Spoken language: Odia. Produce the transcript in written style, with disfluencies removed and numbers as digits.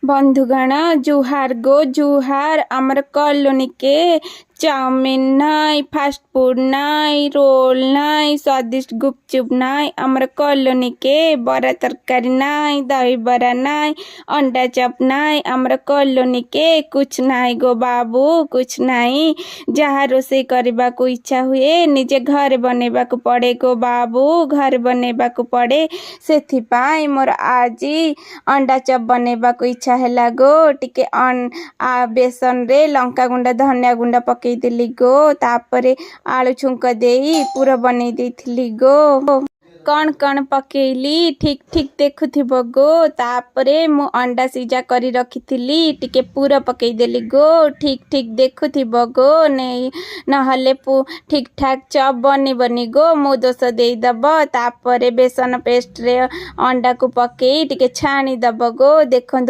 ବନ୍ଧୁଗଣ, ଜୁହାର ଗୋ ଜୁହାର। ଆମର କଲୋନୀକେ ଚାଉମିନ ନାଇଁ, ଫାଷ୍ଟଫୁଡ୍ ନାଇଁ, ରୋଲ ନାଇଁ, ସ୍ୱାଦିଷ୍ଟ ଗୁପଚୁପ ନାଇଁ। ଆମର କଲୋନୀକେ ବରା ତରକାରୀ ନାଇଁ, ଦହିବରା ନାଇଁ, ଅଣ୍ଡା ଚପ୍ ନାଇଁ। ଆମର କଲୋନୀକେ କୁଛ ନାଇଁ ଗୋ ବାବୁ, କୁଛ ନାଇଁ। ଯାହା ରୋଷେଇ କରିବାକୁ ଇଚ୍ଛା ହୁଏ, ନିଜେ ଘରେ ବନେଇବାକୁ ପଡ଼େ ଗୋ ବାବୁ, ଘରେ ବନେଇବାକୁ ପଡ଼େ। ସେଥିପାଇଁ ମୋର ଆଜି ଅଣ୍ଡା ଚପ୍ ବନେଇବାକୁ ଇଚ୍ଛା ହେଲା ଗୋ। ଟିକେ ବେସନରେ ଲଙ୍କା ଗୁଣ୍ଡ, ଧନିଆ ଗୁଣ୍ଡ ପକେଇଦେଲି ଗୋ। ତାପରେ ଆଳୁ ଛୁଙ୍କ ଦେଇ ପୁର ବନେଇ ଦେଇଥିଲି ଗୋ। କ'ଣ କ'ଣ ପକେଇଲି, ଠିକ୍ ଠିକ୍ ଦେଖୁଥିବ ଗୋ। ତାପରେ ମୁଁ ଅଣ୍ଡା ସିଝା କରି ରଖିଥିଲି, ଟିକେ ପୁର ପକେଇଦେଲି ଗୋ। ଠିକ୍ ଠିକ୍ ଦେଖୁଥିବ ଗୋ, ନେଇ ନହେଲେ ଠିକ୍ ଠାକ୍ ଚପ୍ ବନିବନି ଗୋ, ମୋ ଦୋଷ ଦେଇଦବ। ତାପରେ ବେସନ ପେଷ୍ଟରେ ଅଣ୍ଡାକୁ ପକେଇ ଟିକେ ଛାଣିଦବ ଗୋ। ଦେଖନ୍ତୁ।